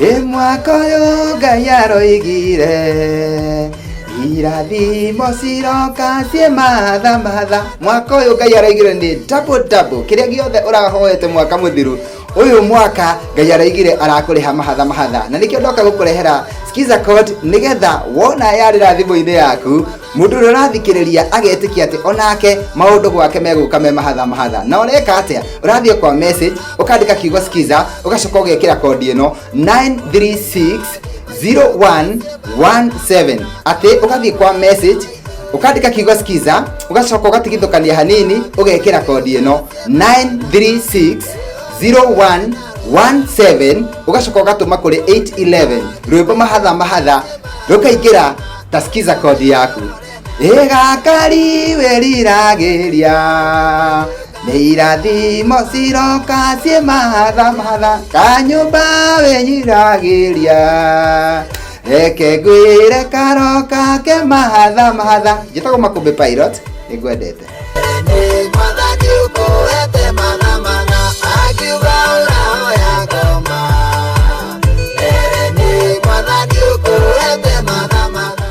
Ĩ mwaka ũyũ Ngai aroigire irathimo ciroka ciĩ matha matha. Mwaka ũyũ Ngai aroigire nĩ double double, kĩrĩa gĩothe ũrahoete mwaka mũthiru, ũyũ mwaka Ngai aroigire arakũrĩha mahatha mahatha, na nĩkĩo ndoka gũkũrehera Skiza code, nĩgetha wona yarĩra thimũ-inĩ yaku, mũndũ ũrĩa ũrathikĩrĩria agetĩkia atĩ onake maũndũ gwake megũka me mahatha mahatha. Na ũreka atĩa? Ũrathiĩ kwa message, ũkandĩka kiugo Skiza, ũgacoka ũgekĩra kodi ĩno 9360117, atĩ ũgathiĩ kwa message, ũkandĩka kiugo Skiza, ũgacoka ũgatigithũkania hanini, ũgekĩra kodi ĩno 9360117, ũgacoka ũgatũma kũrĩ 811, rwĩmbo mahatha mahatha rũkaingĩra ta Skiza kodi yaku. Ĩgakari wĩriragĩria nĩ irathimo ciroka ciĩ mahatha mahatha, kanyũmba wĩnyiragĩria reke ngwĩre karoka ke mahatha mahatha. Njĩtagwo Makũmbĩ Pilot, nĩngwendete. Mwathani ũkũhete matha matha, akiuga ũrahoya ngoma. Mbere nĩ Mwathani ũkũhete matha matha.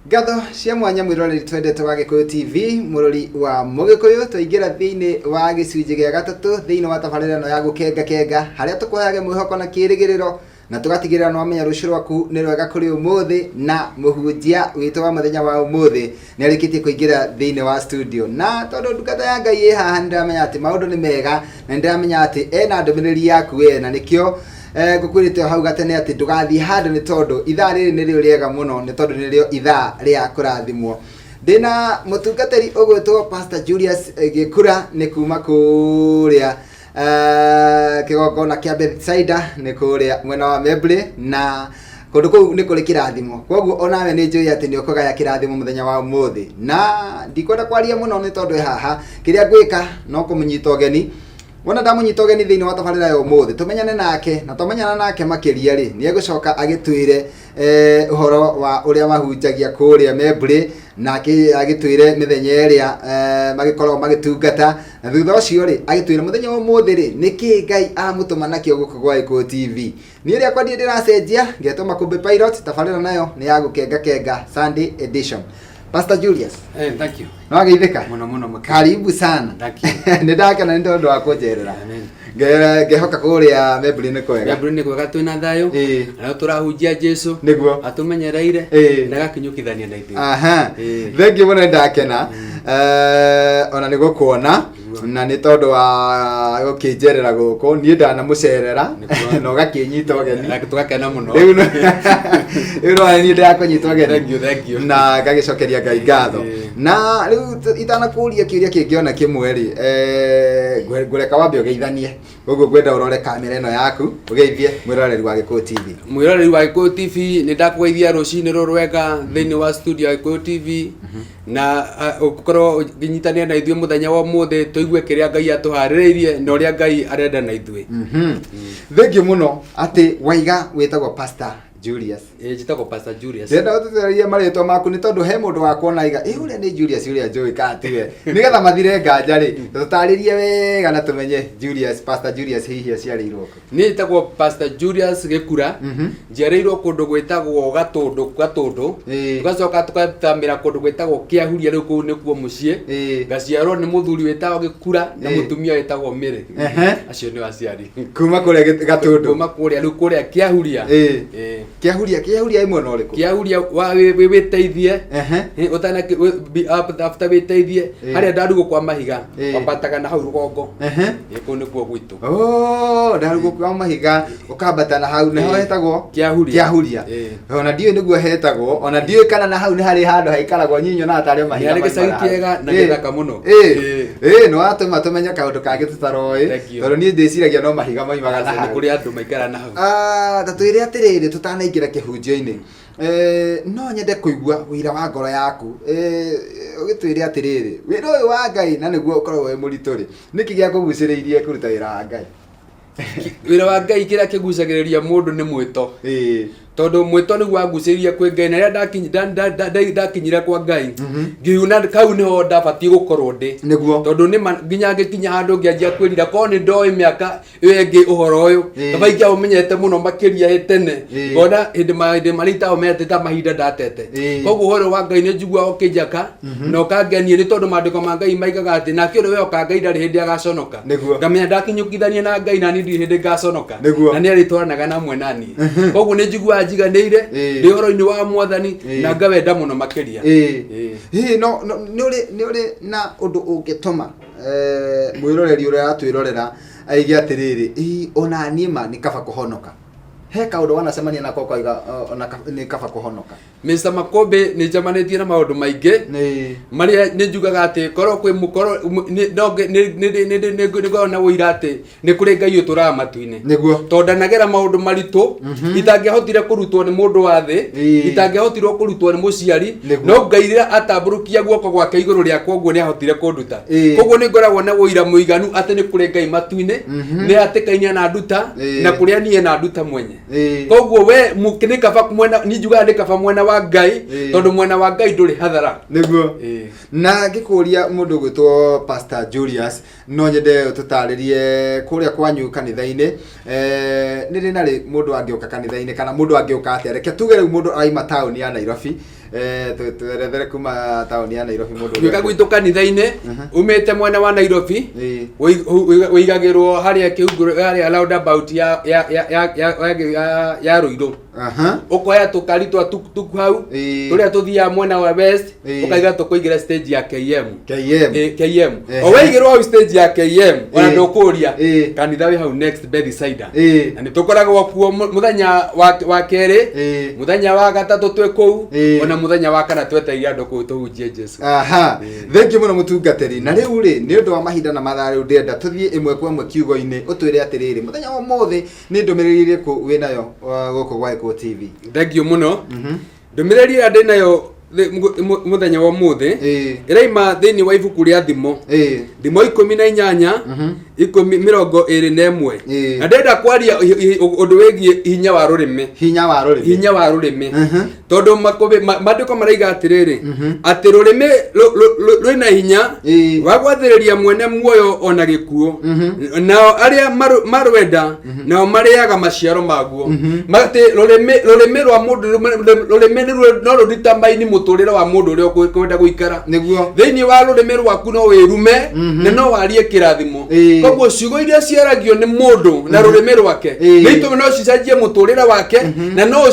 Ngatho cia mwanya mwĩroreri twendete wa Gĩkũyũ TV, mũrori wa Mũgĩkũyũ. Twaingĩra thĩinĩ wa gĩcunjĩ gĩa gatatũ thĩinĩ wa tabarĩra ĩno ya gũkenga kenga, harĩa tũkũheage mwĩhoko na kĩĩrĩgĩrĩro na tũgatigĩrĩra nĩ wamenya rũciũ rwaku nĩ rwega kũrĩ ũmũthĩ. Na mũhunjia witũ wa mũthenya wa ũmũthĩ nĩ arĩkĩtie kũingĩra thĩinĩ wa studio, na tondũ ndungata ya Ngai ĩ haha, nĩ ndĩramenya atĩ maũndũ nĩ mega, na nĩ ndĩramenya atĩ ena ndũmĩrĩri yaku we, na nĩkĩo ngũkwĩrĩte o hau gatene atĩ ndũgathiĩ handũ, nĩ tondũ ithaa rĩrĩ nĩrĩo rĩega mũno, nĩ tondũ nĩrĩo ithaa rĩa kũrathimwo. Ndĩna mũtungatĩri ũgwĩtwo Pastor Julius Gĩkura, nĩ kuma kũrĩa kĩgongona kĩa Bethsaida, nĩ kũrĩa mwena wa Membley, na kũndũ kũu nĩ kũrĩ kĩrathimo. Koguo onawe nĩ njũĩ atĩ nĩ ũkũgaya kĩrathimo mũthenya wa ũmũthĩ, na ndikwenda kwaria mũno nĩ tondũ ĩ haha. Kĩrĩa ngwĩka no kũmũnyita ũgeni. Wona ndamũnyita ũgeni thĩinĩ wa tabarĩra ya ũmũthĩ, tũmenyane nake, na twamenyana nake makĩria rĩ, nĩ egũcoka agĩtwĩre ũhoro wa ũrĩa mahunjagia kũrĩa Membley, na agĩtwĩre mĩthenya ĩrĩa magĩkoragwo magĩtungata, na thutha ũcio rĩ, agĩtwĩre mũthenya wa ũmũthĩ rĩ, nĩkĩ Ngai amũtũma nakĩo gũkũ gwa Gĩkũyũ TV. Niĩ rĩakwa ndirĩ ndĩracenjia, ngetwo Makũmbĩ Pilot. Tabarĩra nayo nĩ ya gũkenga kenga, Sunday edition. Pastor Julius. Thank you. Nĩwageithĩka? Mũno mũno makĩria. Karibu sana. Thank you. Nĩ ndakena nĩ tondũ wa kũnjerera. Amen. Ngehoka kũrĩa Membley nĩ kwega. Membley nĩ kwega, twĩna thayũ. Na tũrahunjia Jesu. Atũmenyereire na agakinyũkithania na ithuĩ. Aha. Thengiũ mũno, nĩ ndakena ona nĩ gũkuona na nĩ tondũ wa gũkĩnjerera gũkũ. Niĩ ndanamũcerera na ũgakĩnyita ũgeni. Na tũgakena mũno. Rĩu no niĩ ndĩrakũnyita ũgeni. Thank you, thank you. Na ngagĩcokeria Ngai ngatho. Na rĩu itanakũria kĩũria kĩngĩ ona kĩmwe rĩ, ngũreka wambe ũgeithanie. Koguo ngwenda ũrore kamera ĩno yaku, ũgeithie mwĩroreri wa Gĩkũyũ TV. Mwĩroreri wa Gĩkũyũ TV, nĩ ndakũgeithia rũcinĩ rũrũ rwega thĩinĩ wa studio ya Gĩkũyũ TV, na ũkorwo ũkĩnyitanĩra na ithuĩ mũthenya wa ũmũthĩ, tũigue kĩrĩa Ngai atũharĩrĩirie na ũrĩa Ngai arenda na ithuĩ. Thengiũ mũno. Atĩ waiga wĩtagwo Pastor Julius? Ĩ, njĩtagwo Pastor Julius. Ndĩrenda ũtũtererie marĩtwa maku, nĩ tondũ he mũndũ wakuona aiga ĩ ũrĩa nĩ Julius ũrĩa njũĩ kana tiwe. Nĩgetha mathire nganja rĩ, tũtarĩrie wega na tũmenye Julius, Pastor Julius hihi aciarĩirwo kũ? Niĩ njĩtagwo Pastor Julius Gĩkura. Njiarĩirwo kũndũ gwĩtagwo Gatũndũ, Gatũndũ. Tũgacoka tũgathamĩra kũndũ gwĩtagwo Kĩahuria, rĩu kũu nĩkuo mũciĩ. Ngaciarwo nĩ mũthuri wĩtagwo Gĩkura na mũtumia wĩtagwo Mĩrĩ. Acio nĩo aciari. Kuma kũrĩa Gatũndũ? Kuma kũrĩa, rĩu kũrĩa Kĩahuria. Kĩahuria, Kĩahuria ĩ mwena ũrĩkũ? Kĩahuria wa wĩteithie. Ũtana after wĩteithie harĩa ndarugwo kwa mahiga, wambataga na hau rũgongo. Kũu nĩkuo gwitũ. Oh, ndarugwo kwa mahiga, ũkambata na hau nĩho hetagwo? Kĩahuria. Kĩahuria. Ona ndiũĩ nĩguo hetagwo, ona ndiũĩ kana na hau nĩ harĩ handũ haikaragwo nyinyo na tarĩ mahiga. Nĩ harĩ gĩcagi maimaga hau. kĩega na gĩthaka mũno. Ĩ nĩ watũma tũmenye kaũndũ kangĩ tũtaroĩ. Thank you. Tondũ niĩ ndĩciragia no mahiga maimaga na Nĩ hau. kũrĩ andũ maikaraga na hau. Ah, ta twĩre atĩrĩrĩ, tũtanaingĩra kĩhunjio-inĩ, no nyende kũigua ũira wa ngoro yaku. Ũgĩtwĩre atĩrĩrĩ, wĩra ũyũ wa Ngai na nĩguo ũkoragwo wĩ mũritũ rĩ, nĩkĩ gĩakũgucĩrĩirie kũruta wĩra wa Ngai? Wĩra wa Ngai, kĩrĩa kĩgucagĩrĩria mũndũ nĩ mwĩto. Tondũ mwĩto nĩguo wangucĩrĩirie kwĩ Ngai, na rĩrĩa ndakinyire kwa Ngai, ngiuna kau nĩho ndabatiĩ gũkorwo ndĩ. Tondũ nĩma nginya ngĩkinya handũ ngĩanjia kwĩrira, korwo nĩ ndoĩ mĩaka ĩyo ĩngĩ ũhoro ũyũ, kaba ingĩaũmenyete mũno makĩria ĩ tene. Ngona hĩndĩ mahinda marĩa itaũmenyete ta mahinda ndatete. Koguo ũhoro wa Ngai nĩ njiguaga ũkĩnjaka na ũkangenia, nĩ tondũ maandĩko ma Ngai maigaga atĩ nake ũrĩa wehoka Ngai ndarĩ hĩndĩ agaconoka. Ngamenya ndakinyũkithania na Ngai, na niĩ ndirĩ hĩndĩ ngaconoka. Na nĩ arĩtwaranaga na mwe na niĩ. Koguo nĩ njiguaga njiganĩire ndĩ ũhoro-inĩ wa Mwathani na ngawenda mũno makĩria. Hihi no nĩ ũrĩ na ũndũ ũngĩtũma mwĩroreri ũrĩa aratwĩrorera aige atĩrĩrĩ, ĩ ona niĩ ma nĩ kaba kũhonoka? He kaũndũ wanacemania nako ũkauga, ona nĩ kaba kũhonoka? Mr. Makombe, nĩ njemanĩtie na maũndũ maingĩ marĩa nĩ njugaga atĩ korwo kwĩ mũkorwo nĩ no nĩ nĩ nĩ nĩ nĩ ngoragwo na ũira atĩ nĩ kũrĩ Ngai ũtũraga matu-inĩ, tondũ ndanagera maũndũ maritũ itangĩahotire kũrutwo nĩ mũndũ wa thĩ, itangĩahotirwo kũrutwo nĩ mũciari. No Ngai rĩrĩa atambũrũkia guoko gwake igũrũ rĩakwa ũguo, nĩ ahotire kũnduta. Koguo nĩ ngoragwo na ũira mũiganu atĩ nĩ kũrĩ Ngai matu-inĩ, nĩ atĩkainia na nduta na kũrĩa niĩ na nduta mwenye. Koguo we nĩ kaba mwena, niĩ njugaga nĩ kaba mwena wa Ngai, tondũ mwena wa Ngai ndũrĩ hathara. Na ngĩkũria, mũndũ ũgwĩtwo Pastor Julius, no nyende ũtũtarĩrie kũrĩa kwanyu kanitha-inĩ, nĩ rĩ na rĩ mũndũ angĩũka kanitha-inĩ, kana mũndũ angĩũka atĩa? Reke tuge rĩu mũndũ araima taũni ya Nairobi, twerethere kuma taũni ya Nairobi mũndũ ũrĩa Gwĩka gwitũ kanitha-inĩ, umĩte mwena wa Nairobi, wĩigagĩrwo harĩa kĩhunguro, harĩa roundabout ya Ruiru. Ũkoya tũkari twa tuktuk hau, tũrĩa tũthiaga mwena wa west, ũkaiga tũkũigĩra stage ya KM. KM. KM. O waigĩrwo hau stage ya KM, ona ndũkũria, kanitha wĩ hau next Bethsaida. Na nĩ tũkoragwo kuo mũthenya wa kerĩ, mũthenya wa gatatũ twĩ kũu, ona mũthenya wa kana twetereire andũ kũu tũhunjie Jesu. Aha, thengiũ mũno mũtungatĩri. Na rĩu rĩ, nĩ ũndũ wa mahinda na mathaa, rĩu ndĩrenda tũthiĩ ĩmwe kwa ĩmwe kiugo-inĩ, ũtwĩre atĩrĩrĩ, mũthenya wa ũmũthĩ nĩ ndũmĩrĩri ĩrĩkũ wĩ nayo gũkũ gwa Gĩkũyũ TV? Thengiũ mũno. Ndũmĩrĩri ĩrĩa ndĩ nayo mũthenya wa ũmũthĩ ĩraima thĩinĩ wa ibuku rĩa Thimo, Thimo 18 10 21. Na ndĩrenda kwaria ũndũ wĩgiĩ hinya wa rũrĩmĩ. Hinya wa rũrĩmĩ. Hinya wa rũrĩmĩ, tondũ maandĩko maraiga atĩrĩrĩ, atĩ rũrĩmĩ rwĩna hinya wa gwathĩrĩria mwene muoyo ona gĩkuũ, nao arĩa marwenda nao marĩaga maciaro maguo. Atĩ rũrĩmĩ rwa mũndũ, rũrĩmĩ no rũditamaini mũtũrĩre wa mũndũ ũrĩa ũkwenda gũikara. Thĩinĩ wa rũrĩmĩ rwaku no wĩrume na no warie kĩrathimo. Koguo ciugo iria ciaragio nĩ mũndũ na rũrĩmĩ rwake nĩ itũme no cicenjie mũtũrĩre wake, na no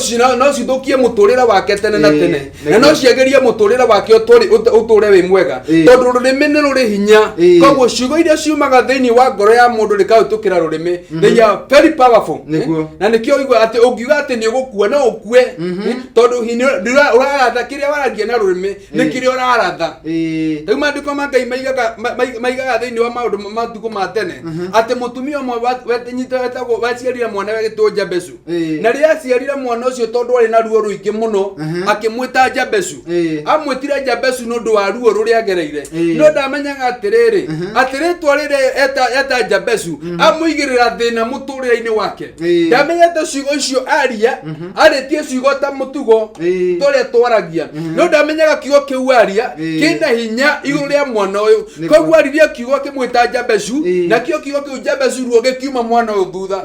cithũkie mũtũrĩre wake tene na tene, na no ciagĩrie mũtũrĩre wake ũtũre wĩ mwega, tondũ rũrĩmĩ nĩ rũrĩ hinya. Koguo ciugo iria ciumaga thĩinĩ wa ngoro ya mũndũ rĩkahĩtũkĩra rũrĩmĩ, they are very powerful. Na nĩkĩo ũigua atĩ ũngiuga atĩ nĩ ũgũkua, no ũkue, tondũ ũraratha kĩrĩa waragia na rũrĩmĩ nĩ kĩrĩa ũraratha. Rĩu maandĩko ma Ngai maigaga thĩinĩ wa maũndũ matukũ ma tene atĩ mũtumia ũmwe wetagwo waciarire mwana wegĩtwo Jabezu. Na rĩrĩa aciarire mwana ũcio, tondũ arĩ na ruo rũingĩ mũno, akĩmwĩta Jabezu. Amwĩtire Jabezu nĩ ũndũ wa ruo rũrĩa agereire. No ndamenyaga atĩrĩrĩ, atĩ rĩtwa rĩrĩa eta Jabezu amũigĩrĩra thĩna mũtũrĩre-inĩ wake. Ndamenyete ciugo icio aria, arĩtie ciugo ta mũtugo tũrĩa twaragia, no ndamenyaga kiugo kĩu aria kĩna hinya igũrũ rĩa mwana ũyũ. Koguo aririe kiugo akĩmwĩta Jabezu, nakĩo kiugo kĩu Jabezu, ruo gĩkiuma mwana ũyũ thutha,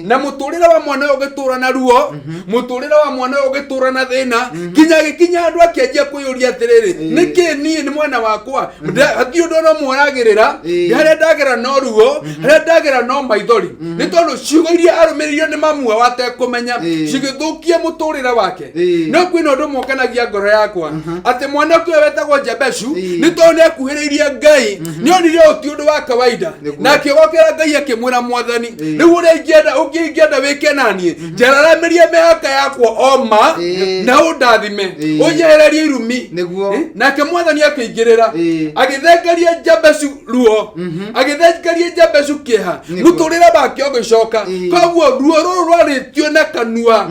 na mũtũrĩre wa mwana ũyũ ũgĩtũra na ruo, mũtũrĩre wa mwana ũyũ ũgĩtũra na thĩna, nginya agĩkinya andũ akĩanjia kwĩyũria atĩrĩrĩ, nĩkĩ niĩ nĩ mwena wakwa hatirĩ ũndũ ona ũmwe ũragĩrĩra? Harĩa ndagera no ruo, harĩa ndagera no maithori, nĩ tondũ ciugo iria arũmĩrĩirio nĩ mamu wao atekũmenya cigĩthũkia mũtũrĩre wake. No kwĩna ũndũ ũmwe ũkenagia ngoro yakwa, atĩ mwanake ũyũ wetagwo Jabezu, nĩ tondũ nĩ akuhĩrĩirie Ngai, nĩ onire ũyũ ti ũndũ wa kawaida, na akĩgokera Ngai akĩmwĩra, "Mwathani, rĩu ũrĩa ingĩenda ũngĩingĩenda wĩke naniĩ, njararamĩrie mĩhaka yakwa o ma na ũndathime, ũnjehererie irumi." Nake Mwathani akĩingĩrĩra, agĩthengeria Jabezu ruo, agĩthengeria Jabezu kĩeha, mũtũrĩre wake ũgĩcoka. Koguo ruo rũrũ rwarĩtio na kanua.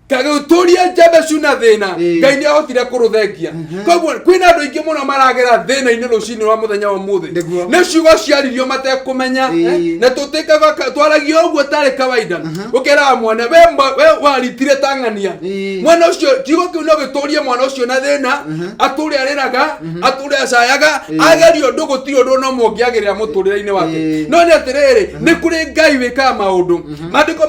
Kagĩtũria Jabecu na thĩna, Ngai nĩ ahotire kũrũthengia. Koguo kwĩna andũ aingĩ mũno maragera thĩna-inĩ rũcinĩ rwa mũthenya wa ũmũthĩ. Nĩ ciugo ciaririo matekũmenya, na tũtĩkaga twaragia ũguo tarĩ kawaida. Ũkeraga mwana we we waritire ta ng'ania. Mwana ũcio kiugo kĩu no gĩtũrie mwana ũcio na thĩna, atũre arĩraga, atũre acayaga, agerie ũndũ gũtirĩ ũndũ no mũngĩagĩrĩra mũtũrĩre-inĩ wake. No nĩ atĩrĩrĩ, nĩ kũrĩ Ngai wĩkaga maũndũ. Maandĩko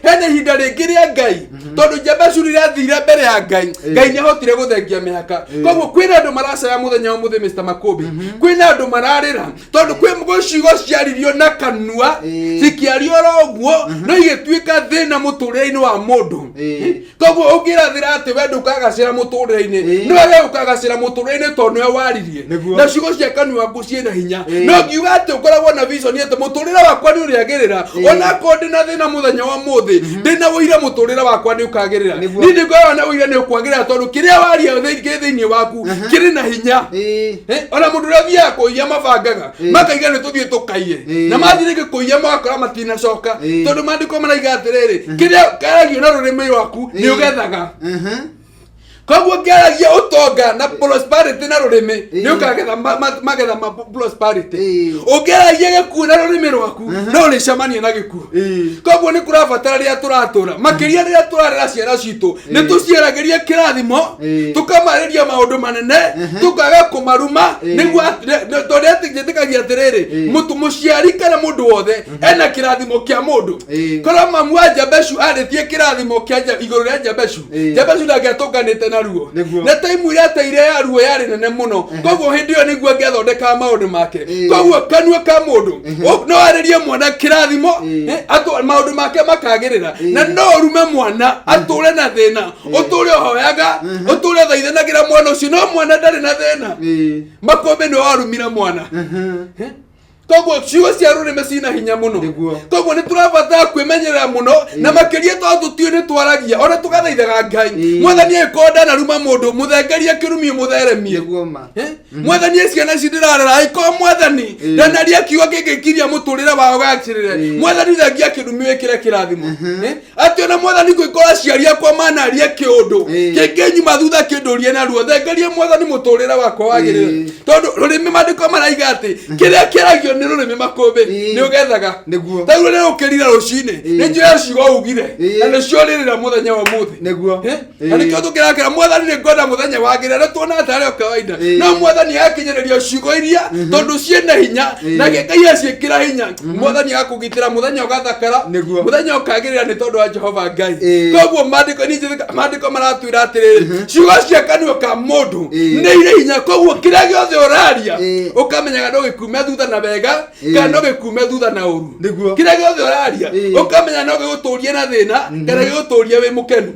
hena ihinda rĩngĩ rĩa Ngai, tondũ Jabecu rĩrĩa athire mbere ya Ngai, Ngai nĩ ahotire gũthengia mĩhaka. Koguo kwĩna andũ maracaya mũthenya wa mũthĩ, Mr. Makũmbĩ, kwĩna andũ mararĩra tondũ kwĩ ciugo ciaririo na kanua, cikĩario oro ũguo no igĩtuĩka thĩna mũtũrĩre-inĩ wa mũndũ. Koguo ũngĩrathĩra atĩ we ndũkagacĩra mũtũrĩre-inĩ, no we ũkagacĩra mũtũrĩre-inĩ tondũ nĩwe waririe. Na ciugo cia kanua waku ciĩna hinya. No ngiuga atĩ ũkoragwo na vision atĩ mũtũrĩre wakwa nĩ ũrĩagĩrĩra, onakorwo ndĩna thĩna mũthenya wa mũthĩ, ndĩna ũira mũtũrĩre wakwa nĩ ũkagĩrĩra. Niĩ nĩ ngoragwo na ũira nĩ ũkwagĩrĩra tondũ kĩrĩa waria kĩ thĩinĩ waku kĩrĩ na hinya. Ona mũndũ ũrĩa ũthiaga kũiya mabangaga makaiga nĩ tũthiĩ tũkaiye, na mathiĩ rĩngĩ kũiya magakora matinacoka, tondũ maandĩko maraiga atĩrĩrĩ, kĩrĩa kĩaragio na rũrĩmĩ rwaku nĩ ũgethaga. Koguo ngĩaragia ũtonga na prosperity na rũrĩmĩ, nĩ ũkagetha magetha ma prosperity. Ũngĩaragia gĩkuũ na rũrĩmĩ rwaku, no ũrĩcemania na gĩkuũ. Koguo nĩ kũrabatara rĩrĩa tũratũra, makĩria rĩrĩa tũrarera ciana citũ, nĩ tũciaragĩrie kĩrathimo, tũkamarĩria maũndũ manene, tũkaga kũmaruma, nĩguo tondũ njĩtĩkagia atĩrĩrĩ, mũtu mũciari kana mũndũ wothe ena kĩrathimo kĩa mũndũ. Korwo mamu wa Jabecu arĩtie kĩrathimo kĩa igũrũ rĩa Jabecu, Jabecu ndangĩatũnganĩte na ruo. Na taimu ĩrĩa ateire ya ruo yarĩ nene mũno, koguo hĩndĩ ĩyo nĩguo angĩathondekaga maũndũ make. Koguo kanua ka mũndũ no arĩrie mwana kĩrathimo, maũndũ make makagĩrĩra, na no ũrume mwana atũre na thĩna, ũtũre ũhoyaga, ũtũre ũthaithanagĩra mwana ũcio, no mwana ndarĩ na thĩna. Makũmbĩ nĩwe warumire mwana. Koguo ciugo cia rũrĩmĩ cina hinya mũno. Koguo nĩ tũrabatara kwĩmenyerera mũno, na makĩria tondũ tũtiũĩ nĩ twaragia ona tũgathaithaga Ngai. Mwathani angĩkorwo ndanaruma mũndũ, mũthengerie kĩrumi mũtheremie. Nĩguo ma. Mwathani, ciana ici ndĩrarera, angĩkorwo mwathani ndanaria kiugo kĩngĩkiria mũtũrĩre wao gacĩrĩre, mwathani thengia kĩrumi wĩkĩre kĩrathimo. Atĩ ona mwathani kũngĩkorwo aciari akwa manaria kĩũndũ kĩngĩnyuma thutha kĩndũrie na ruo, thengerie mwathani mũtũrĩre wakwa wagĩrĩre. Tondũ rũrĩmĩ, maandĩko maraiga atĩ kĩrĩa kĩaragio nĩ rũrĩmĩ, makũmbĩ, nĩ ũgethaga. Tarĩu rĩrĩa ũkĩrire rũcinĩ, nĩ njũĩ ciugo ugire, na nĩcio ũrĩrĩra mũthenya wa ũmũthĩ. Na nĩkĩo tũkĩrakĩra mwathani nĩ ngwenda mũthenya wagĩrĩra, nĩ tuona tarĩ o kawaida, no mwathani agakinyĩrĩria ciugo iria tondũ ciĩna hinya, na Ngai aciĩkĩra hinya, mwathani agakũgitĩra, mũthenya ũgathakara, mũthenya ũkagĩrĩra nĩ tondũ wa Jehova Ngai. Koguo maandĩko niĩ njĩtĩka- maandĩko maratwĩra atĩrĩrĩ, ciugo cia kanua ka mũndũ nĩ irĩ hinya. Koguo kĩrĩa gĩothe ũraria, ũkamenyaga no gĩkume thutha na wega kana no gĩkume thutha na ũru. Kĩrĩa gĩothe ũraria, ũkamenya no gĩgũtũrie na thĩna kana gĩgũtũrie wĩ mũkenu.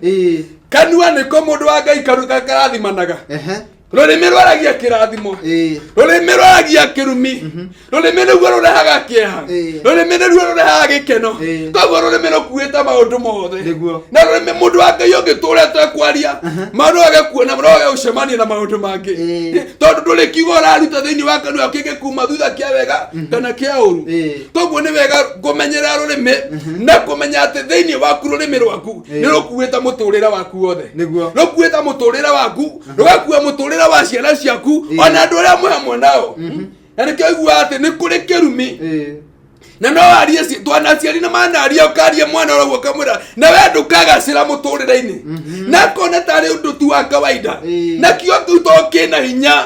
Kanua nĩko mũndũ wa Ngai karathimanaga. Rũrĩmĩ rwaragia kĩrathimo, rũrĩmĩ rwaragia kĩrumi, rũrĩmĩ nĩguo rũrehaga kĩeha, rũrĩmĩ nĩruo rũrehaga gĩkeno. Koguo rũrĩmĩ rũkuĩte maũndũ mothe. Na rũrĩmĩ, mũndũ wa Ngai, ũngĩtũra ũtekwaria, maũndũ wage kuona, no wage gũcemania na maũndũ mangĩ, tondũ ndũrĩ kiugo ũraruta thĩinĩ wa kanua kĩngĩkuma thutha kĩa wega kana kĩa ũru. Koguo nĩ wega kũmenyerera rũrĩmĩ na kũmenya atĩ thĩinĩ waku rũrĩmĩ rwaku nĩ rũkuĩte mũtũrĩre waku wothe. Rũkuĩte mũtũrĩre waku, rũgakua mũtũrĩre wa ciana ciaku, ona andũ arĩa mwĩ hamwe nao. Na nĩkĩo iguaga atĩ nĩ kũrĩ kĩrumi, na no arie twana aciari na manaria, ũkaria mwana ũrĩa ũkamwĩra na we ndũkagacĩra mũtũrĩre-inĩ, na akona tarĩ ũndũ tu wa kawaida, na kĩo kĩu to kĩna hinya,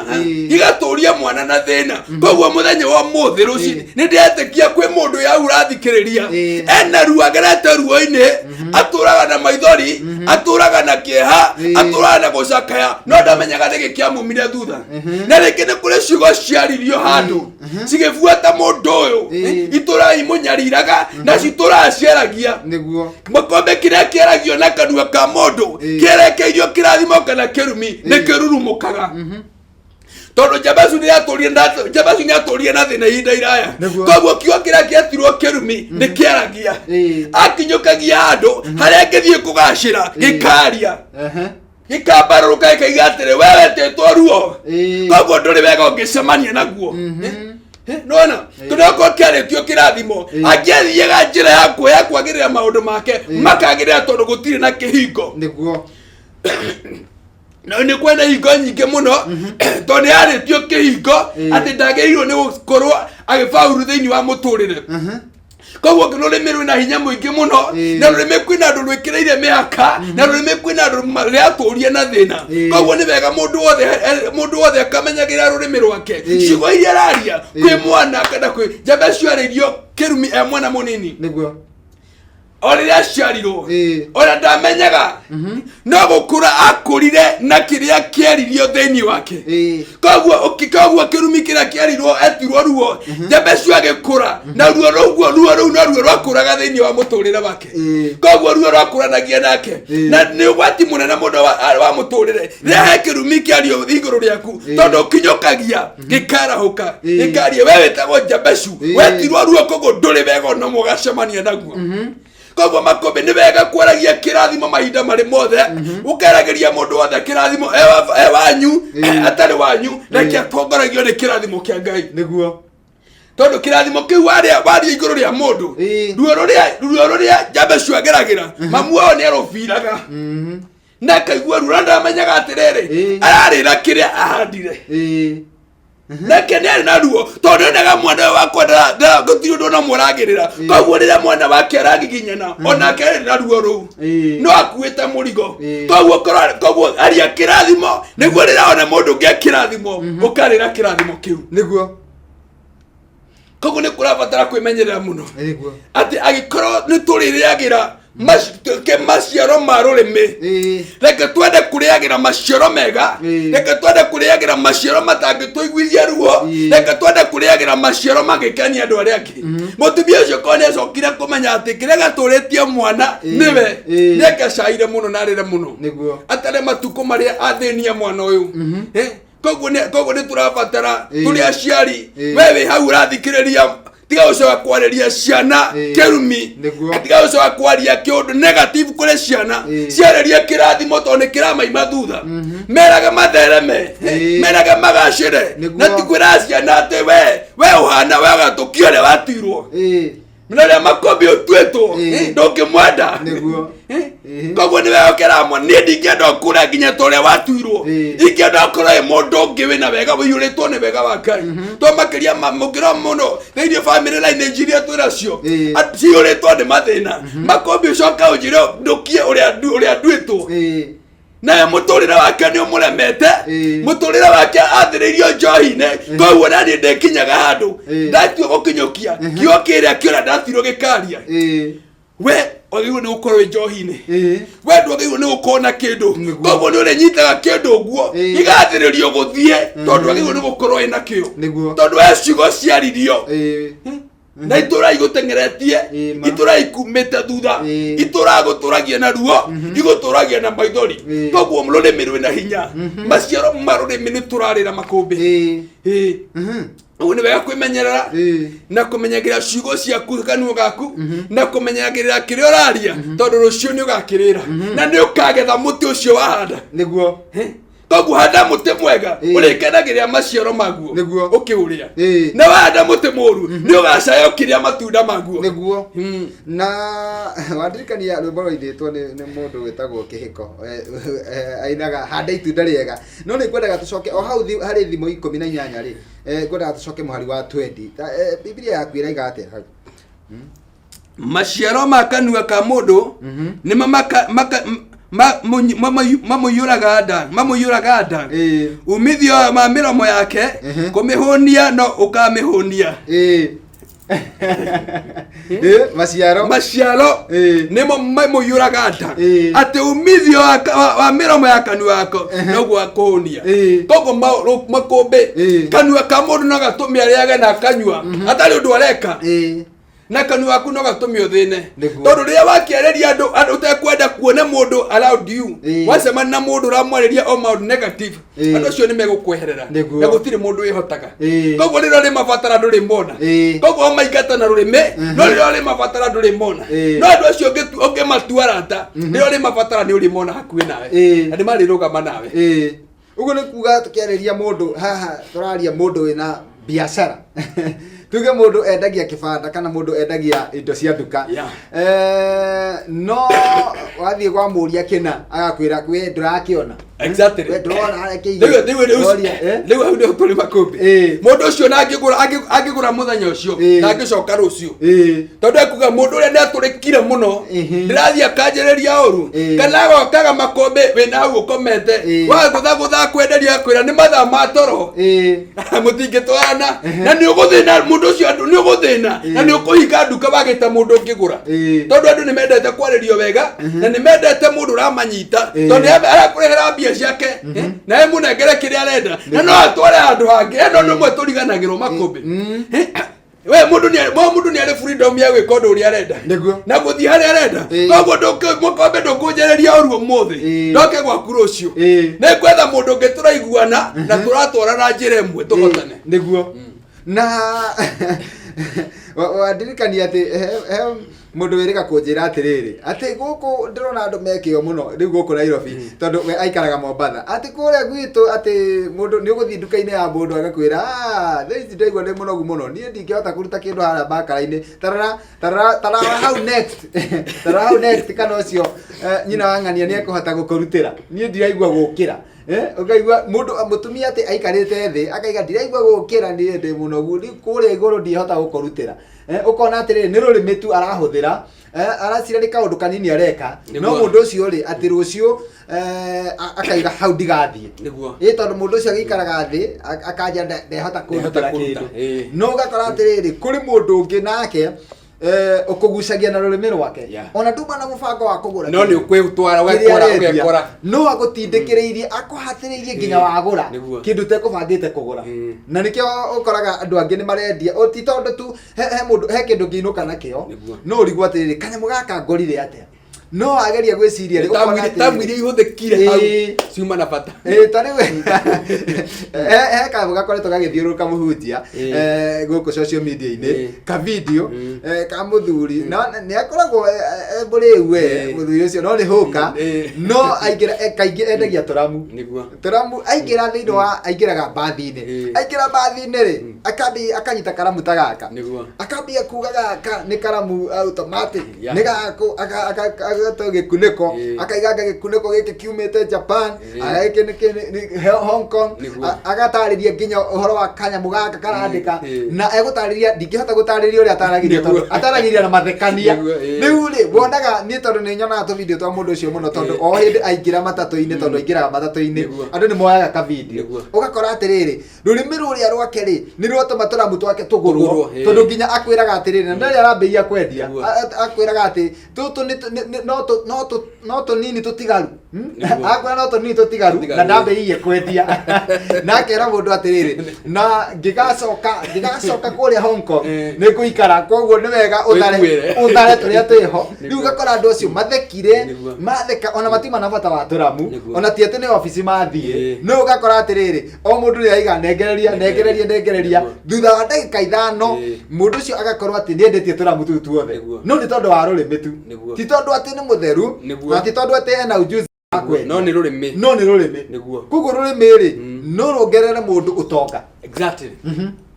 gĩgatũria mwana na thĩna. Koguo mũthenya wa ũmũthĩ rũcinĩ nĩ ndĩretĩkia kwĩ mũndũ yau ũrathikĩrĩria, ena ruo, agerete ruo-inĩ, atũraga na maithori, atũraga na kĩeha, atũraga na gũcakaya, no ndamenyaga nĩkĩ kĩamumire thutha. Na rĩngĩ nĩ kũrĩ ciugo ciaririo handũ cigĩbuata mũndũ ũyũ, itũraga imũnyariraga na citũraga ciaragia. Makombe, kĩrĩa kĩaragio na kanua ka mũndũ kĩerekeirio kĩrathimo kana kĩrumi nĩ kĩrurumũkaga, tondũ Jabecu nĩ atũrire na Jabecu nĩ atũrire na thĩna ihinda iraya. Koguo kiugo kĩrĩa kĩetirwo kĩrumi nĩ kĩaragia, akinyũkagia handũ harĩa angĩthiĩ kũgacĩra, gĩkaria, gĩkambarũrũka, gĩkaiga atĩrĩ, we wetĩtwo ruo, koguo ndũrĩ wega ũngĩcemania naguo. Nona tondũ okorwo kĩarĩtio kĩrathimo, angĩathiaga njĩra ya kuoya kwagĩrĩra maũndũ make makagĩrĩra, tondũ gũtirĩ na kĩhingo. Na nĩ kwena hingo nyingĩ mũno, tondũ nĩ yarĩtio kĩhingo atĩ ndagĩrĩirwo nĩ gũkorwo agĩbauru thĩinĩ wa mũtũrĩre. Koguo rũrĩmĩ rwĩna hinya mũingĩ mũno. Na rũrĩmĩ kwĩna andũ rwĩkĩrĩire mĩhaka, na rũrĩmĩ kwĩna andũ rĩratũria na thĩna. Koguo nĩ wega mũndũ wothe akamenyagĩra rũrĩmĩ rwake, ciugo iria araria kwĩ mwana kana kwĩ njamba ciarĩirio kĩrumi e mwana mũnini. O rĩrĩa aciarirwo, ona ndamenyaga, no gũkũra akũrire na kĩrĩa kĩaririo thĩinĩ wake. Koguo kĩrumi kĩrĩa kĩarirwo etirwo ruo, njamba cio agĩkũra na ruo rũguo, ruo rũu no ruo rwakũraga thĩinĩ wa mũtũrĩre wake. Koguo ruo rwakũranagia nake. Na nĩ ũgwati mũnene mũno wa mũtũrĩre rĩrĩa he kĩrumi kĩario igũrũ rĩaku, tondũ ũkinyũkagia gĩkarahũka, gĩkaria we wĩtagwo Njabecu, wetirwo ruo, koguo ndũrĩ wega ona mũgacemania naguo. Koguo makũmbĩ, nĩ wega kwaragia kĩrathimo mahinda marĩ mothe, ũkeragĩria mũndũ wothe kĩrathimo, e wanyu, atarĩ wanyu, reke atongoragio nĩ kĩrathimo kĩa Ngai. Tondũ kĩrathimo kĩu waria igũrũ rĩa mũndũ, ruo rũrĩa Njabecu ageragĩra, mamu wao nĩ arũbiraga na akaigua ruo, na ndamenyaga atĩrĩrĩ, ararĩra kĩrĩa ahandire. Nake nĩ arĩ na ruo, tondũ nĩonaga mwana ũyũ wakwa gũtirĩ ũndũ ona mũragĩrĩra. Koguo rĩrĩa mwana wake aragiginyana, onake arĩ na ruo rũu, no akuĩte mũrigo. Koguo aria kĩrathimo, nĩguo rĩrĩa ona mũndũ ũngĩ akĩrathimo, ũkarĩra kĩrathimo kĩu. Koguo nĩ kũrabatara kwĩmenyerera mũno, atĩ angĩkorwo nĩ tũrĩrĩagĩra maciaro ma rũrĩmĩ, reke twende kũrĩagĩra maciaro mega, reke twende kũrĩagĩra maciaro matangĩtũiguithia ruo, reke twende kũrĩagĩra maciaro mangĩkenia andũ arĩa angĩ. Mũtumia ũcio korwo nĩ acokire kũmenya atĩ kĩrĩa gatũrĩtie mwana nĩwe, nĩ angacaire mũno na arĩre mũno, atarĩ matukũ marĩa athĩnia mwana ũyũ. Koguo nĩ tũrabatara tũrĩ aciari, we wĩ hau ũrathikĩrĩria, tiga gũcoka kwarĩria ciana kĩrumi. Tiga gũcoka kwaria kĩũndũ negative kũrĩ ciana. Ciarĩria kĩrathimo, tondũ nĩ kĩramaima thutha. Merage mathereme, merage magacĩre. Na ti kwĩra ciana atĩ we ũhana we ũgatũkia ũrĩa watuirwo na ũrĩa makombi ũtuĩtwo, ndũngĩmwenda. Koguo nĩ wega ũkĩramwa, niĩ ndingĩenda ũkũre nginya ta ũrĩa watuirwo. Ingĩenda ũkorwo wĩ mũndũ ũngĩ wĩna wega, ũiyũrĩtwo nĩ wega wa Ngai. To makĩria mũngĩrora mũno thĩinĩ family lineage iria twĩ nacio, ciyũrĩtwo nĩ mathĩna. Makombi, ũcoke ũnjĩre ndũkie ũrĩa nduĩtwo, nawe mũtũrĩre wake nĩ ũmũremete. Mũtũrĩre wake athĩrĩirio njohi-inĩ. Koguo naniĩ ndĩkinyaga handũ ndatua gũkinyũkia kiugo kĩrĩa kĩũrĩa ndatirwo gĩkaria. We wagĩrĩirwo nĩ gũkorwo wĩ njohi-inĩ, we ndwagĩrĩirwo nĩ gũkorwo na kĩndũ. Koguo nĩ ũrĩnyitaga kĩndũ ũguo, gĩgathĩrĩrio gũthiĩ, tondũ wagĩrĩirwo nĩ gũkorwo wĩ nakĩo, tondũ we ciugo ciaririo na itũra igũteng'eretie, Ĩĩ, ma. itũra ikumĩte thutha, itũra gũtũragia na ruo, igũtũragia na maithori. Koguo rũrĩmĩ rwĩna hinya, maciaro ma rũrĩmĩ nĩ tũrarĩra makũmbĩ. Ũguo nĩ wega kwĩmenyerera na kũmenyagĩrĩra ciugo ciaku, kanua gaku, na kũmenyagĩrĩra kĩrĩa ũraria, tondũ rũciũ nĩ ũgakĩrĩra na nĩ ũkagetha mũtĩ ũcio wahanda. Koguo handa mũtĩ mwega, ũrĩkenagĩrĩra maciaro maguo ũkĩũrĩa. Na wahanda mũtĩ mũru, nĩ ũgacaya ũkĩrĩa matunda maguo. Na wandirikania rwĩmbo rwainĩtwo nĩ mũndũ wĩtagwo Kĩhĩko, ainaga "Handa itunda rĩega". No nĩ ngwendaga tũcoke o hau harĩ Thimo 18 rĩ, ngwendaga tũcoke mũhari wa 20. Bibilia yaku ĩraiga atĩa hau? Maciaro ma kanua ka mũndũ nĩmo mamũiyũraga nda. Umithio wa mĩromo yake kũmĩhũnia no ũkamĩhũnia. Maciaro. Maciaro nĩmo mamũiyũraga nda, atĩ umithio wa mĩromo ya kanua gako noguo akũhũnia. Koguo makũmbĩ, kanua ka mũndũ no gatũme arĩage na akanyua atarĩ ũndũ areka, na kanua gaku no gatũme ũthĩne. Tondũ rĩrĩa wakĩarĩria andũ ũtekwenda kuona mũndũ around you, wacemania na mũndũ ũramwarĩria o maũndũ negative, andũ acio nĩ megũkweherera. Na gũtirĩ mũndũ wĩhotaga. Koguo rĩrĩa ũrĩ mabatara ndũrĩmona. Koguo maingata na rũrĩmĩ, no rĩrĩa ũrĩ mabatara ndũrĩmona. No andũ acio ũngĩmatua arata, rĩrĩa ũrĩ mabatara nĩ ũrĩmona hakuhĩ nawe, na nĩ marĩrũgama nawe. Ũguo nĩ kuga tũkĩarĩria mũndũ haha, tũraria mũndũ wĩna Biacara, tuge mũndũ endagia kĩbanda kana mũndũ endagia indo cia nduka. No wathiĩ kwa mũria kĩna, agakwĩra we ndũrakĩona. We ndũrona harĩa kĩigĩrwo. Rĩu Ũroria, eh? Rĩu hau nĩho tũrĩ, makũmbĩ. Mũndũ ũcio na angĩgũra mũthenya ũcio, ndangĩcoka rũciũ, tondũ ekuga mũndũ ũrĩa nĩatũrĩkire mũno, ndĩrathiĩ akanjĩrĩria ũru, kana agokaga makũmbĩ wĩna hau ũkomete, wagũthagũtha kwenderia, akwĩra nĩ mathaa ma toro, mũtingĩtwarana, na nĩ ũgũthĩna mũndũ ũcio, andũ nĩ ũgũthĩna na nĩ ũkũhinga nduka wagĩte mũndũ ũngĩgũra, tondũ andũ nĩ mendete kwarĩrio wega na nĩ mendete mũndũ ũramanyita, tondũ nĩ arakũrehera mbia ciake na emũnengere kĩrĩa arenda na no atware handũ hangĩ. Eno ũndũ ũmwe tũriganagĩrwo, makũmbĩ. We mũndũ nĩ arĩ freedom ya gwĩka ũndũ ũrĩa arenda na gũthiĩ harĩa arenda. Koguo mũkombe ndũkũnjereria ũru ũmũthĩ, ndoke gwaku rũciũ. Nĩ ngwetha mũndũ ũngĩ tũraiguana na tũratwarana njĩra ĩmwe tũhotane. Nĩguo, na wandirikania atĩ he mũndũ wĩrĩga kũnjĩra atĩrĩrĩ, atĩ gũkũ ndĩrona andũ mekĩo mũno rĩu gũkũ Nairobi, tondũ we aikaraga Mombatha, atĩ kũrĩa gwitũ atĩ mũndũ nĩ ũgũthiĩ nduka-inĩ ya mũndũ agakwĩra, "Ah, thaa ici ndaigua ndĩ mũnogu mũno, niĩ ndingĩhota kũruta kĩndũ harĩa bakara-inĩ, tarara tarara tarara hau next, tarara hau next, kana ũcio nyina wa ng'ania nĩ ekũhota gũkũrutĩra, niĩ ndiraigua gũkĩra." Ũkaigua mũndũ mũtumia atĩ aikarĩte thĩ akaiga, "Ndiraigua gũkĩra, niĩ ndĩ mũnogu, rĩu kũrĩa igũrũ ndihota gũkũrutĩra." Ũkona atĩrĩrĩ, nĩ rũrĩmĩ tu arahũthĩra, aracira nĩ kaũndũ kanini areka, no mũndũ ũcio rĩ, atĩ rũciũ akaiga hau ndigathiĩ. Ĩ tondũ mũndũ ũcio agĩikaraga thĩ akanja ndehota kũrutĩra kũruta, kĩndũ. No ũgakora atĩrĩrĩ, kũrĩ mũndũ ũngĩ nake ũkũgucagia na rũrĩmĩ rwake, ona nduma na mũbango wa kũgũra no nĩ kĩndũ ũkwĩtwara kĩrĩa ũgekora arendia. Ũgekora. No agũtindĩkĩrĩirie, akũhatĩrĩirie nginya wagũra kĩndũ ũtekũbangĩte kũgũra. Na nĩkĩo ũkoraga andũ angĩ nĩ marendia, o ti tondũ tu he mũndũ he kĩndũ ngĩinũka nakĩo. No ũrigwo atĩrĩrĩ, kanyamũ gaka ngorire atĩa? No wageria gwĩciria rĩ, ũkona atĩrĩrĩ, Tamu iria ihũthĩkire hau ciuma na bata. Ĩĩ, ta rĩu he kanyamũ gakoretwo gagĩthiũrũrũka mũhunjia gũkũ social media-inĩ, ka video ka mũthuri, no nĩ akoragwo e mũrĩu we mũthuri ũcio, no nĩ hũka. No aingĩra, kaingĩ endagia tũramu. Tũramu, aingĩra thĩinĩ wa aingĩraga mbathi-inĩ. Aingĩra mbathi-inĩ rĩ, akambia akanyita karamu ta gaka, akambia kuga gaka nĩ karamu automatic, nĩ gakũ, agatoe gĩkunĩko, akaiganga gĩkunĩko gĩkĩ kiumĩte Japan, gĩkĩ nĩ Hong Kong. Agatarĩria nginya ũhoro wa kanyamũ gaka karandĩka, na egũtarĩria, ndingĩhota gũtarĩria ũrĩa ataragĩria, tondũ ataragĩria na mathekania. Rĩu rĩ, wonaga niĩ tondũ nĩ nyonaga tũvideo twa mũndũ ũcio mũno, tondũ o hĩndĩ aingĩra matatũ-inĩ, tondũ aingĩraga matatũ-inĩ, andũ nĩ moyaga kavideo. Ũgakora atĩrĩrĩ, rũrĩmĩ rũrĩa rwake rĩ, nĩ rwatũma tũramu twake tũgũrwo. Tũgũrwo, Tondũ nginya akwĩraga atĩrĩrĩ, na ndarĩ arambĩrĩria kwendia, akwĩraga atĩ tũtũ nĩ no tũnini tũtigaru. Akwĩra no tũnini tũtigaru, na ndambĩrĩirie kwendia, na akera mũndũ atĩrĩrĩ, na ngĩgacoka kũrĩa Hong Kong nĩ ngũikara, koguo nĩ wega ũthare Wĩkuĩre. ũthare tũrĩa twĩho. Rĩu ũgakora andũ acio mathekire, matheka, ona matima na bata wa tũramu. Ona ti atĩ nĩ obici mathiĩ. No ũgakora atĩrĩrĩ, o mũndũ nĩ aiga nengereria, nengereria, nengereria. Thutha wa ndagĩka 5, mũndũ ũcio agakorwo atĩ nĩ endetie tũramu tũu tuothe. No nĩ tondũ wa rũrĩmĩ tu, ti tondũ atĩ nĩ mũtheru, na ti tondũ atĩ ena ujuzi wa kwendia. No nĩ rũrĩmĩ. No nĩ rũrĩmĩ. Koguo rũrĩmĩ rĩ, no ruongerere mũndũ ũtonga. Exactly,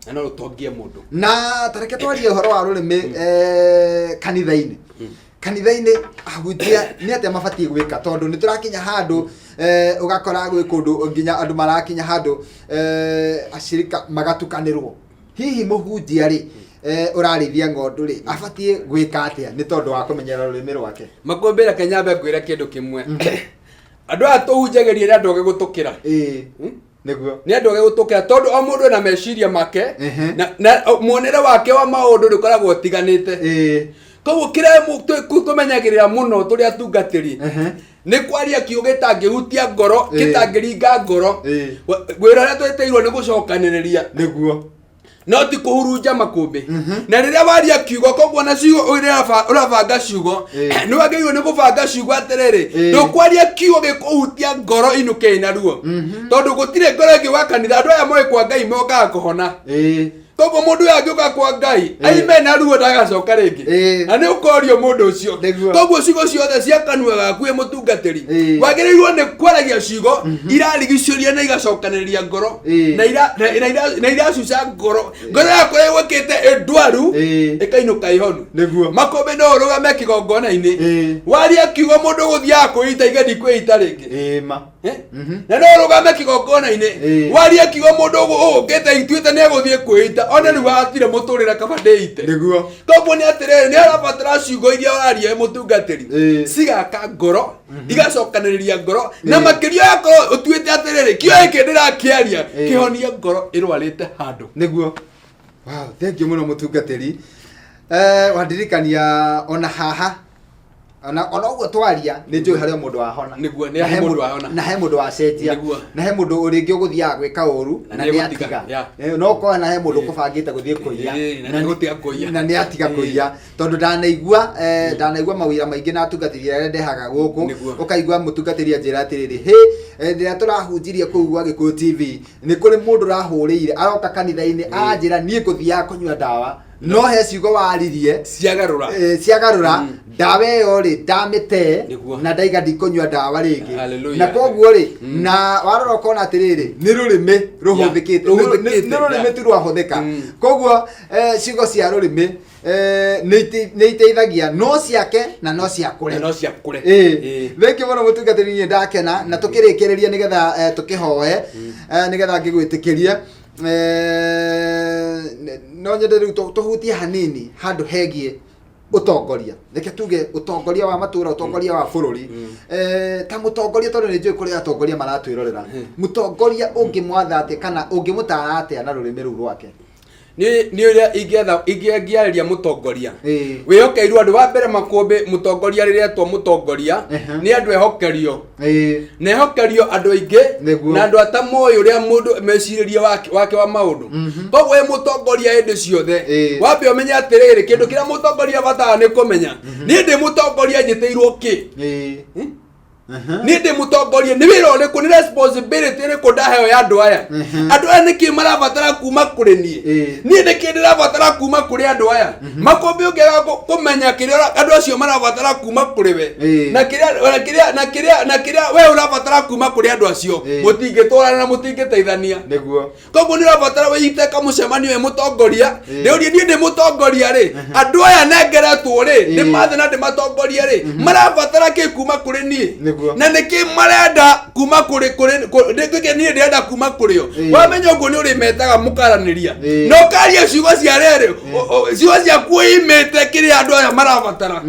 na no rũtongie mũndũ. Na tareke twarie ũhoro wa rũrĩmĩ kanitha-inĩ. Kanitha-inĩ ahunjia nĩ atĩa mabatiĩ gwĩka? Tondũ nĩ tũrakinya handũ, ũgakora gwĩ kũndũ nginya andũ marakinya handũ, ashirika magatukanĩrwo. Hihi mũhunjia rĩ, ũrarĩithia ng'ondu rĩ, abatiĩ gwĩka atĩa nĩ tondũ wa kũmenyerera rũrĩmĩ rwake? Makũmbĩra kenyambe ngwĩre kĩndũ kĩmwe, andũ aya tũhunjagĩria nĩ andũ ogĩ gũtũkĩra. Nĩ andũ ogĩ gũtũkĩra, tondũ o mũndũ ena meciria make, na muonere wake wa maũndũ nĩ ũkoragwo ũtiganĩte. Koguo kĩrĩa tũmenyagĩrĩra mũno tũrĩ atungatĩri nĩ kwaria kiugo gĩtangĩhutia ngoro, gĩtangĩringa ngoro. Wĩra ũrĩa twĩtĩirwo nĩ gũcokanĩrĩria, no ti kũhurunja makũmbĩ. Na rĩrĩa waria kiugo, koguo na ciugo ũrĩa ũrabanga ciugo, nĩ wagĩrĩirwo nĩ gũbanga ciugo atĩrĩrĩ, ndũkwaria kiugo gĩkũhutia ngoro inũke ĩna ruo, tondũ gũtirĩ ngoro ĩngĩ wa kanitha. Andũ aya moĩ kwa Ngai mokaga kũhona. Koguo mũndũ ũyũ angĩũka kwa Ngai aime na ruo ndagacoka rĩngĩ. Na nĩ ũkorio mũndũ ũcio. Koguo ciugo ciothe cia kanua gaku wĩ mũtungatĩri wagĩrĩirwo nĩ kwaragia ciugo irarigicĩria na igacokanĩrĩria ngoro na ira- na- na ira- na iracuca ngoro, ngoro yakwa ĩgwĩkĩte ĩndwaru ĩkainũka ĩhonu. Makũmbĩ no ũrũgame kĩgongona-inĩ warie kiugo mũndũ gũthiaga kwĩita igendi kwĩita rĩngĩ. Ma. Eh? Na no ũrũgame kĩgongona-inĩ warie kiugo mũndũ ũgũkĩte ituĩte nĩ egũthiĩ kwĩita ona rĩu hatirĩ mũtũrĩre kaba ndĩite. Koguo nĩ atĩrĩrĩ, nĩ arabatara ciugo iria ũraria wĩ mũtungatĩri cigaka ngoro, igacokanĩrĩria ngoro, na makĩria yakorwo ũtuĩte atĩrĩrĩ, kĩo gĩkĩ ndĩrakĩaria kĩhonie ngoro ĩrwarĩte handũ. Nĩguo. Wow, thank you mũno mũtungatĩri. Wandirikania ona haha ona ũguo twaria nĩ njũĩ harĩ o mũndũ wahona. Nĩguo, nĩ Na he mũndũ wahona. Na he mũndũ wacenjia. Na he mũndũ rĩngĩ ũgũthiaga gwĩka ũru Na na nĩ nĩ egũtiga, atiga. Yeah. No ũkona na he mũndũ ũkũbangĩte gũthiĩ kũiya. Na nĩ egũtiga kũiya. Na nĩ atiga kũiya tondũ ndanaigua mawĩra maingĩ na atungatĩri arĩa ndehaga gũkũ. Ũkaigua mũtungatĩri anjĩra atĩrĩrĩ, hĩ, rĩrĩa tũrahunjirie kũu gwa Gĩkũyũ TV nĩ kũrĩ mũndũ ũrahũrĩire aroka kanitha-inĩ anjĩra niĩ ngũthiaga kũnyua ndawa, no he ciugo waririe ciagarũra. Ciagarũra ndawa ĩyo rĩ, ndamĩte na ndaiga ndikũnyua ndawa rĩngĩ. Hallelujah. Na koguo rĩ, na warora ũkona atĩrĩrĩ, nĩ rũrĩmĩ rũhũthĩkĩte. Rũhũthĩkĩte, Nĩ rũrĩmĩ tu rwahũthĩka. Koguo ciugo cia rũrĩmĩ nĩ iteithagia, no ciake na no ciakũre. Na no ciakũre. Thank you mũno mũtungatĩri, niĩ ndakena na tũkĩrĩkĩrĩria nĩgetha tũkĩhoe, nĩgetha ngĩgwĩtĩkĩrie, no nyende rĩu tũhutie hanini handũ hegiĩ ũtongoria, reke tuge ũtongoria wa matũra, ũtongoria wa bũrũri. Ta mũtongoria, tondũ nĩ njũĩ kũrĩ atongoria maratwĩrorera, mũtongoria ũngĩmwatha atĩa kana ũngĩmũtara atĩa na rũrĩmĩ rũu rwake? Nĩ ũrĩa ingĩetha ingĩarĩria mũtongoria wĩhokeirwo andũ wa mbere makũmbĩ, mũtongoria rĩrĩa etwo mũtongoria nĩ andũ ehokerio na ehokerio andũ aingĩ na andũ atamoĩ ũrĩa mũndũ mecirĩrie wake wa maũndũ. Koguo wĩ mũtongoria hĩndĩ ciothe wambe ũmenye atĩrĩrĩ, kĩndũ kĩrĩa mũtongoria abataraga nĩ kũmenya, niĩ ndĩ mũtongoria njĩtĩirwo kĩ? Niĩ ndĩ mũtongoria, nĩ wĩra ũrĩkũ, nĩ responsibility ĩrĩkũ ndaheo ya andũ aya? Andũ aya nĩkĩ marabatara kuma kũrĩ niĩ? Niĩ nĩkĩ ndĩrabatara kuma kũrĩ andũ aya? Makũmbĩ ũngĩaga kũmenya kĩrĩa andũ acio marabatara kuma kũrĩ we na kĩrĩa we ũrabatara kuma kũrĩ andũ acio, mũtingĩtwarana na mũtingĩteithania. Koguo nĩ ũrabatara wĩite kamũcemanio wĩ mũtongoria, ndĩũrie, niĩ ndĩ mũtongoria rĩ, andũ aya nengeretwo rĩ, nĩ mathe na ndĩmatongorie rĩ, marabatara kĩ kuma kũrĩ niĩ? Na nĩkĩ marenda kuma kũrĩ nĩkĩ niĩ ndĩrenda kuma kũrĩ o? Wamenya ũguo nĩ ũrĩmetaga mũkaranĩria na ũkaria ciugo cia rĩrĩ, ciugo ciaku ũimĩte kĩrĩa andũ aya marabatara.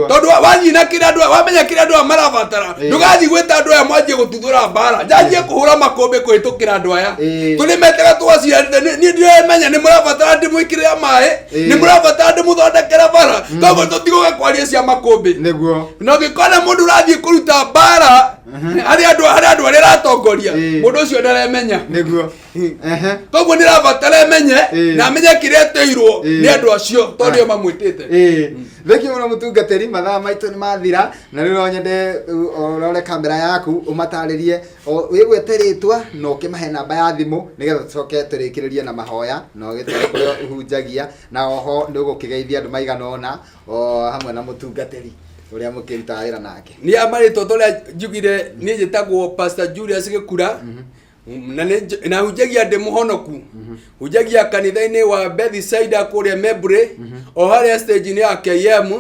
Tondũ wathiĩ na kĩrĩa andũ aya, wamenya kĩrĩa andũ aya marabatara, ndũgathiĩ gwĩta andũ aya mwanjie gũtuthũra mbara, njanjie kũhũra makũmbĩ kũhĩtũkĩra andũ aya. Tũrĩmetaga tũgaciarĩte, niĩ ndiramenya nĩ mũrabatara ndĩmwĩkĩrĩra maĩ, nĩ mũrabatara ndĩmũthondekere bara, koguo tũtigũka kwaria cia makũmbĩ. Na ũngĩkona mũndũ ũrathiĩ kũruta mbara harĩ andũ arĩa aratongoria, mũndũ ũcio ndaremenya. Koguo nĩ rabatara emenye na amenye kĩrĩa etĩirwo nĩ andũ acio, tondũ nĩo mamwĩtĩte. Thengiũ mũno mũtungatĩri, mathaa maitũ nĩ mathira na rĩu no nyende ũrore kamera yaku ũmatarĩrie, wĩgwete rĩtwa na ũkĩmahe namba ya thimũ nĩgetha tũcoke tũrĩkĩrĩrie na mahoya na ũgĩtwĩre kũrĩa ũhunjagia, na oho nĩ ũgũkĩgeithia andũ maigana ũna o hamwe na mũtungatĩri ũrĩa mũkĩrutaga wĩra nake. Nĩ a marĩtwa tũrĩa njugire, niĩ njĩtagwo Pastor Julius Gĩkura na na hunjagia ndĩ mũhonoku, hunjagia kanitha-inĩ wa Bethsaida kũrĩa Membury, o harĩa stage-inĩ ya KM,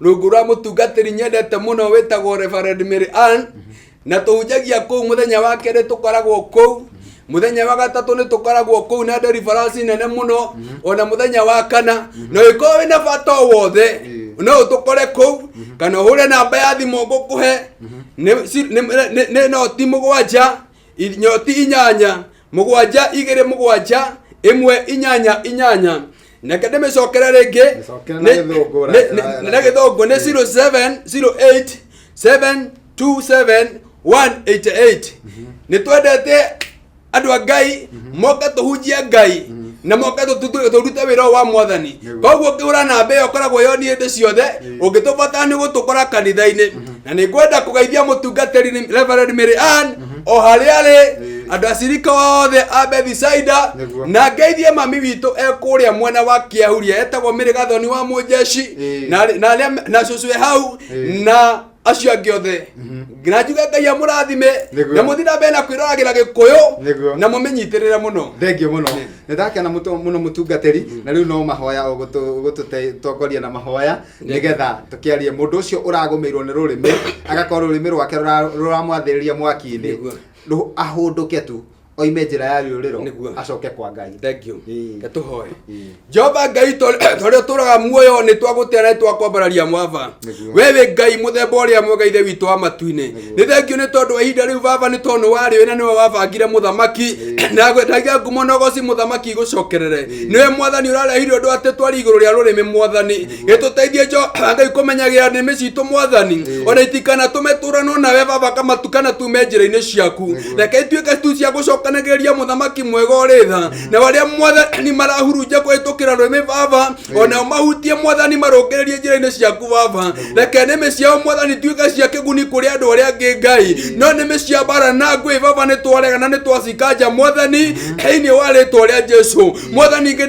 rungu rwa mũtungatĩri nyendete mũno wĩtagwo Reverend Mary Ann, na tũhunjagia kũu mũthenya wa kerĩ, tũkoragwo kũu mũthenya wa gatatũ, nĩ tũkoragwo kũu na deliverance nene mũno, ona mũthenya wa kana. Na ũngĩkorwo wĩna bata o wothe, no ũtũkore kũu kana ũhũre namba ya thimũ ngũkũhe, nĩ 07 08 7 27 188. Neke ndĩmĩcokere rĩngĩ. Mĩcokere na Gĩthũngũ, Na Gĩthũngũ nĩ 0708 727 188. Nĩ twendete andũ a Ngai moke tũhunjie Ngai na moke tũrute wĩra ũyũ wa Mwathani. Koguo ũngĩhũra namba ĩyo ĩkoragwo yoni hĩndĩ ciothe, ũngĩtũbatara nĩ gũtũkora kanitha-inĩ. Na nĩ ngwenda kũgeithia mũtungatĩri Reverend Mary Ann. O harĩa arĩ, Ĩĩ. andũ acirika othe a Bethisaida. Nĩguo. Na ngeithie mami witũ e kũrĩa mwena wa Kĩahuria, etagwo Mĩrĩ Gathoni wa Mũnjeshi. Na arĩa na cũcũ e hau na acio angĩ othe, na njuge Ngai amũrathime. Na mũthiĩ na mbere na kwĩroragĩra Gĩkũyũ. Na mũmĩnyitĩrĩre mũno. Thengiũ mũno, nĩ ndakena mũno mũtungatĩri. Na rĩu no mahoya ũgũtũtongoria na mahoya, nĩgetha tũkĩarie mũndũ ũcio ũragũmĩirwo nĩ rũrĩmĩ, agakorwo rũrĩmĩ rwake rũramwathĩrĩria mwaki-inĩ. Ahũndũke tu oime njĩra ya rĩũrĩro, acoke kwa Ngai. Thank you. Tũhoe. Jehova Ngai, tũrĩa ũtũraga muoyo, nĩ twagũtĩa na nĩ twakwambararia mwaba. We wĩ Ngai mũthemba ũrĩa mwega, Ithe witũ wa matu-inĩ. Nĩ thengiũ nĩ tondũ wa ihinda rĩu, baba, nĩ tondũ nĩ warĩ na nĩwe wabangire mũthamaki na ndaiga ngumo na ũgoci mũthamaki igũcokerere. Nĩwe mwathani ũrarehire ũndũ atĩ twari igũrũ rĩa rũrĩmĩ. Mwathani, gĩtũteithie jo Ngai kũmenyagĩra nĩmĩ citũ, mwathani, ona itikana tũme tũranwo nawe, baba, kamatukana tume njĩra-inĩ ciaku. Reke ituĩke tu cia gũcokanagĩrĩria mũthamaki mwega ũrĩ tha, na arĩa mwathani marahurunja kũhĩtũkĩra rũrĩmĩ, baba, onao mahutie, mwathani, marũngĩrĩrie njĩra-inĩ ciaku, baba. Reke nĩmĩ ciao, mwathani, ituĩke cia kĩguni kũrĩ andũ arĩa angĩ, Ngai, no nĩmĩ cia mbara na ngũĩ, baba, nĩ twarega na nĩ twacikanja, mwathani, thĩinĩ wa rĩtwa rĩa Jesu. Mwathani, ingĩ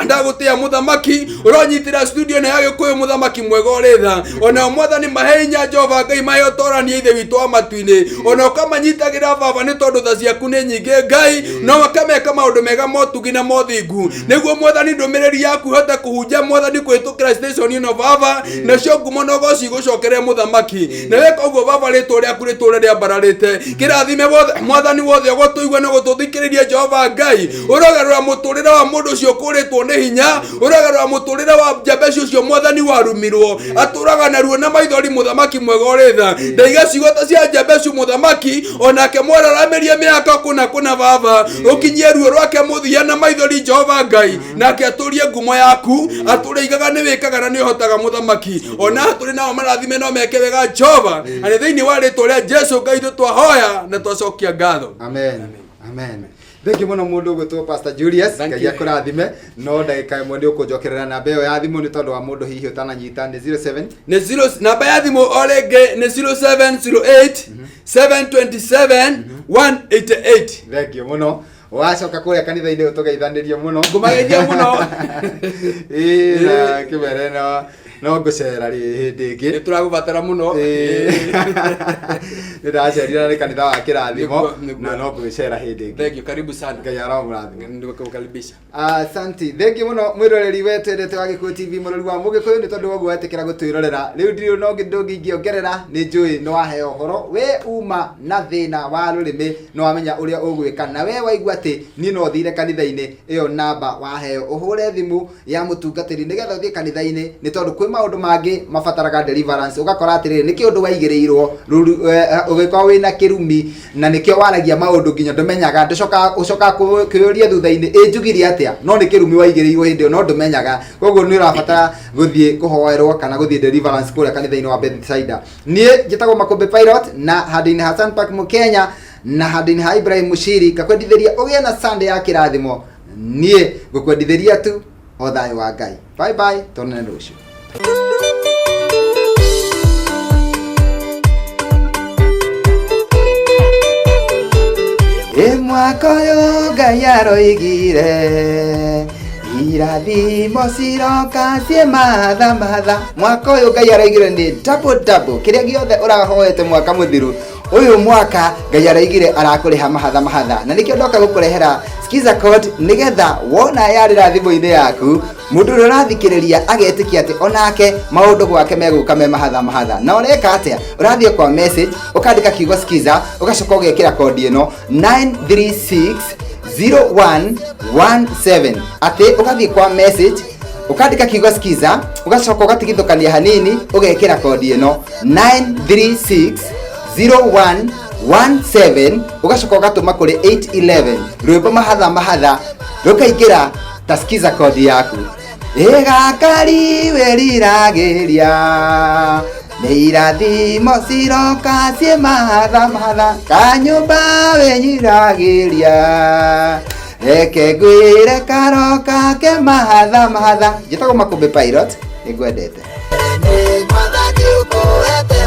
ndagũtĩa mũthamaki, ũronyitĩra studio ĩno ya Gĩkũyũ, mũthamaki mwega ũrĩ tha. Onao mwathani mahe hinya, Jehova Ngai, mahe ũtorania, Ithe witũ wa matu-inĩ, ona ũkamanyitagĩra, baba, nĩ tondũ tha ciaku nĩ nyingĩ, Ngai, no makameka maũndũ mega motugi na mothingu, nĩguo mwathani ndũmĩrĩri yaku ihote kũhunja, mwathani, kũhĩtũkĩra station ĩno, baba, nacio ngumo na ũgoci igũcokerere mũthamaki. Na weka ũguo, baba, rĩtwa rĩaku rĩtũre rĩambararĩte. Kĩrathime wothe, mwathani, wothe ũgũtũigua na gũtũthikĩrĩria. Jehova Ngai, ũrogarũra mũtũrĩre wa mũndũ ũcio ũkũrĩtwo nĩ hinya, ũrogarũra mũtũrĩre wa Jabeshi ũcio, mwathani, warumirwo atũraga na ruo na maithori. Mũthamaki mwega ũrĩ tha, ndaiga ciugo ta cia Jabeshi, mũthamaki, onake mwararamĩrie mĩaka kũna kũna, baba, ũkinyie ruo rwake mũthia na maithori, Jehova Ngai, nake atũrie ngumo yaku, atũre igaga nĩ wĩkaga na nĩ ũhotaga, mũthamaki. Ona tũrĩ nao marathime no meke wega, Jehova, na nĩ thĩinĩ wa rĩtwa rĩa Jesu Ngai itũ twahoya na twacokia ngatho. Amen, amen. Thengiũ mũno mũndũ ũgwĩtwo Pastor Julius. Thank Ngai you. akũrathime. No ndagĩka ĩmwe nĩ ũkũnjokerera namba ĩyo ya thimũ, nĩ tondũ wa mũndũ hihi ũtananyita, nĩ 07 Nĩ zero, namba ya thimũ o rĩngĩ nĩ 0708 727 188. Thengiũ mũno. Wacoka kũrĩa kanitha-inĩ ũtũgeithanĩrie mũno. Ngũmageithia mũno. Ĩĩ, na kĩmere no ngũcera rĩ hĩndĩ ĩngĩ. Nĩ tũragũbatara mũno. Ĩĩ. Nĩ ndacerire na nĩ kanitha wa kĩrathimo. Nĩguo. Na no ngũgĩcera hĩndĩ ĩngĩ. Thank you, karibu sana. Ngai aromũrathima. Nĩgũkaribisha. Asanti, thengiũ mũno mwĩroreri we twendete wa Gĩkũyũ TV, mũrori wa Mũgĩkũyũ, nĩ tondũ wa ũguo wetĩkĩra gũtwĩrorera. Rĩu ndirĩ no ndũngĩingĩongerera, nĩ njũĩ nĩ waheo ũhoro. We uma na thĩna wa rũrĩmĩ, nĩ wamenya ũrĩa ũgwĩka, na we waigua atĩ niĩ no thire kanitha-inĩ ĩyo, namba waheo ũhũre thimũ ya mũtungatĩri nĩgetha ũthiĩ kanitha-inĩ, nĩ tondũ kwĩ maũndũ mangĩ mabataraga deliverance. Ũgakora atĩrĩrĩ, nĩ kĩũndũ waigĩrĩirwo ũgĩkorwo wĩna kĩrumi, na nĩkĩo waragia maũndũ nginya ndũmenyaga, ndũcokaga ũcokaga kwĩyũria thutha-inĩ, ĩ njugire atĩa? No nĩ kĩrumi waigĩrĩirwo hĩndĩ ĩyo no ndũmenyaga. Koguo nĩ ũrabatara gũthiĩ kũhoerwo kana gũthiĩ deliverance kũrĩa kanitha-inĩ wa Bethsaida. Niĩ njĩtagwo Makũmbĩ Pilot, na handũ-inĩ ha Sunpark Mũkenya na handũ-inĩ ha Ibrahim Mushiri, ngakwendithĩria ũgĩe na Sunday ya kĩrathimo. Niĩ ngũkwendithĩria tu o thayũ wa Ngai. Bye bye, tuonane rũciũ. Ĩ mwaka ũyũ Ngai aroigire irathimo ciroka ciĩ matha matha. Mwaka ũyũ Ngai aroigire nĩ double double. Kĩrĩa gĩothe ũrahoete mwaka mũthiru, ũyũ mwaka Ngai araigire arakũrĩha mahatha mahatha, na nĩkĩo ndoka gũkũrehera Skiza code, nĩgetha wona yarĩra thimũ-inĩ yaku, mũndũ ũrĩa ũrathikĩrĩria agetĩkia atĩ onake maũndũ gwake megũka me mahatha mahatha. Na ũreka atĩa? Ũrathiĩ kwa message, ũkandĩka kiugo skiza, ũgacoka ũgekĩra kodi ĩno 936 0117, atĩ ũgathiĩ kwa message, ũkandĩka kiugo skiza, ũgacoka ũgatigithũkania hanini, ũgekĩra kodi ĩno 936 0117, ũgacoka ũgatũma kũrĩ 811. Rwĩmbo mahatha mahatha rũkaingĩra ta skiza kodi yaku. Ĩgakari wĩriragĩria nĩ irathimo ciroka ciĩ mahatha mahatha, kanyũmba wĩnyiragĩria, reke ngwĩre karoka ke mahatha mahatha. Njĩtagwo Makũmbĩ Pilot, nĩngwendete. Mwathani ũkũhete.